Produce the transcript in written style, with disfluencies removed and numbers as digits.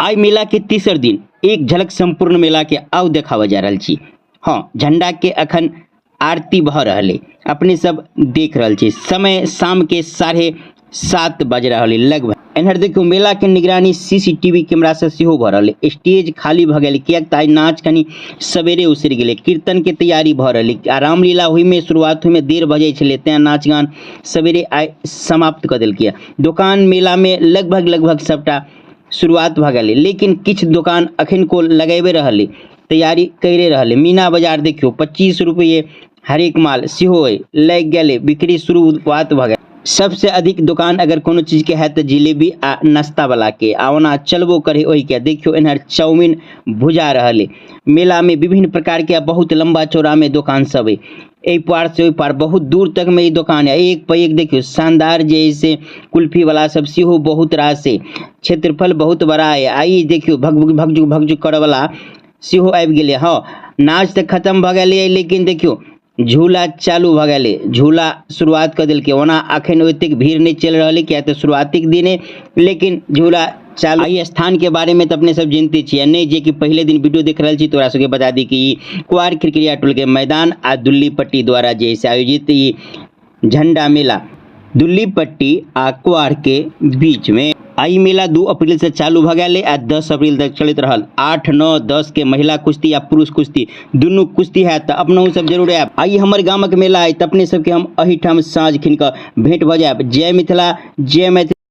आइ मेला के तेसर दिन एक झलक संपूर्ण मेला के आउ देखाबऽ जा रहल छी। हँ, झंडा के अखन आरती भऽ रहल अइ, अपने सब देख रहल छी। समय शाम के 7:30 बज रहल अइ लगभग। एन्हर देखियौ मेला के निगरानी सीसीटीवी कैमरा से सेहो भऽ रहल अइ। स्टेज खाली भऽ गेल किएक तऽ आइ नाच कनि सवेरे उसरि गेलै। कीर्तन के तैयारी भऽ रहल अइ आ रामलीला होइमे शुरुआत होइमे देर भऽ जाइ छलै, तेँ नाच गान सवेरे आइ समाप्त कऽ देलकै। दोकान मेला मे लगभग लगभग सबटा शुरुआत भऽ गेलै, लेकिन किछु दोकान अखन को लगेबे रहल अइ, तैयारी करि रहल अइ। मीना बाजार देखियौ 25 रुपये हरेक माल सेहो अइ, लागि गेलै, बिक्री शुरुआत भऽ गेल। सबसे अधिक दोकान अगर कोनो चीज के हैत तऽ जिलेबी आ नाश्ता वाला के, आ ओना चलबो करे ओहि के। देखियौ एन्हर चाउमीन भुजा रहल अइ। मेला में विभिन्न प्रकार के बहुत लंबा चौड़ा में दोकान सब अइ। एहि पार से ओहि पार बहुत दूर तक में ई दोकान है। एक पर एक देखियौ शानदार जे से कुल्फी वाला सब सेहो बहुत रास है, क्षेत्रफल बहुत बड़ा है। आ ई देखियौ भगभुक भगजुक भगजुक करऽ वाला सेहो आबि गेलै। हँ, नाच तऽ खतम भऽ गेलै, लेकिन देखियौ झूला चालू भऽ गेलै, झूला शुरुआत कऽ देलकै। ओना अखन ओतेक भीड़ नहि चलि रहल है, किएक तऽ शुरुआतीके दिन है, लेकिन झूला चालू। एहि स्थान के बारे में तऽ अपने सब जानते छियै नहि, जे कि पहिले दिन वीडियो देख रहल छी तो ओकरा सबके बता दी कि ई कुआर खिरखिरिया टोल के मैदान आ दुल्ली पट्टी द्वारा जे से आयोजित ई झंडा मेला दुल्ली पट्टी आ कुआर के बीच में आई मेला 2 अप्रैल से चालू भऽ गेलै आ 10 अप्रैल तक चलैत रहल। 8, 9, 10 के महिला कुश्ती आ पुरुष कुश्ती दुनू कुश्ती हैत, तऽ अपनहु सब जरूर आयब। आई हमर गामक मेला अइ, तऽ अपने सबके हम एहिठाम साँझ खिन कऽ भेंट भऽ जायब। जय मिथिला, जय मैथिली।